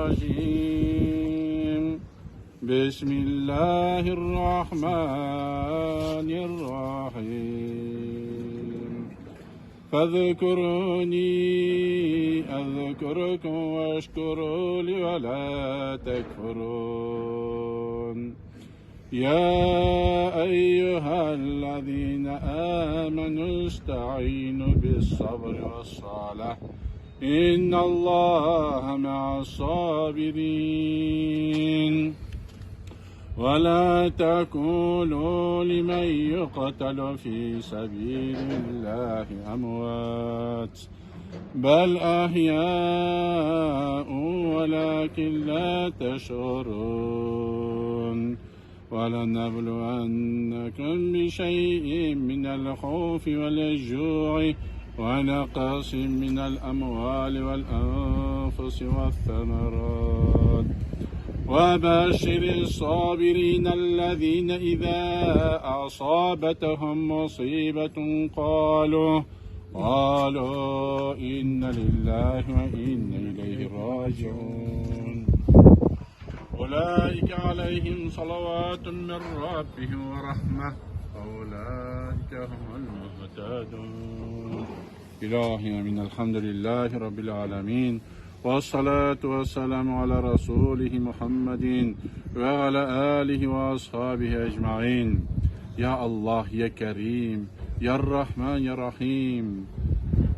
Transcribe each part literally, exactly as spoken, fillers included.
الرجيم. بسم الله الرحمن الرحيم. فاذكروني أذكركم واشكروا لي ولا تكفرون. يا أيها الذين آمنوا استعينوا بالصبر والصلاة إن الله مع الصابرين. ولا تقولوا لمن يقتل في سبيل الله أموات بل أحياء ولكن لا تشعرون. ولنبلونكم بشيء من الخوف والجوع ونقص من الأموال والأنفس والثمرات وبشر الصابرين الذين إذا أصابتهم مصيبة قالوا قالوا إنا لله وإنا إليه راجعون. أولئك عليهم صلوات من ربهم ورحمة وأولئك هم المهتدون. إلهي آمين. الحمد لله رب العالمين. والصلاة والسلام على رسوله محمد وعلى آله وأصحابه أجمعين. يا الله، يا كريم، يا الرحمن، يا رحيم.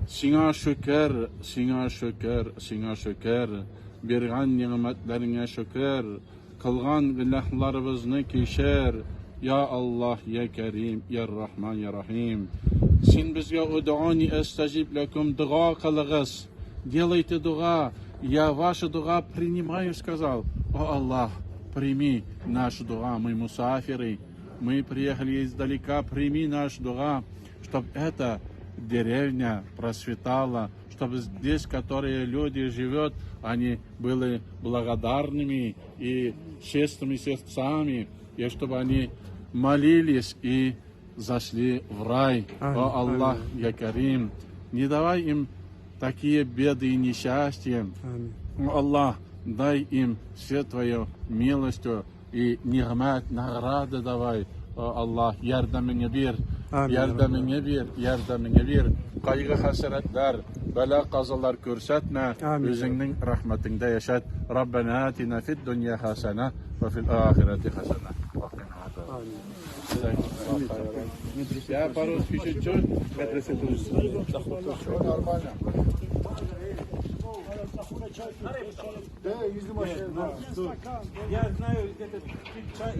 Сиңа шүкір, сиңа шүкір, сиңа шүкір. Берген ниғмәтлеріңе шүкір. Қылған гүнәһларыбызны кешір. Я Аллах, я Карим, я Рахман, я Рахим. Сен бізге «Удъуни астажиб лакум», дұға қылығыз. Делайте дұға. Я ваши дұға принимаю, сказал. О Аллах, прими нашу дұға. Мы мусафиры. Мы приехали издалека. Прими нашу дұға, чтоб эта деревня процветала, чтобы здесь, которые люди живут, они были благодарными и честными сердцами, и чтобы они молились и зашли в рай. Амин. О Аллах, амин, я Карим, не давай им такие беды и несчастья. Амин. О Аллах, дай им все твою милостью и ниғмәт, награда давай. О Аллах, ярдәміңе бер. Амин. Ярдәміңе бер, ярдәміңе бер. Қайғы хасаратлар, бәлә қазалар көрсетме. Амин. Өзіңнің рахматыңда яшат. ربنا آتنا في الدنيا حسنة وفي الآخرة حسنة وقنا عذاب النار. Амин. Я по-русски чуть-чуть. Нормально. Да, yüzüm aşağı. Я знаю, где-то чай.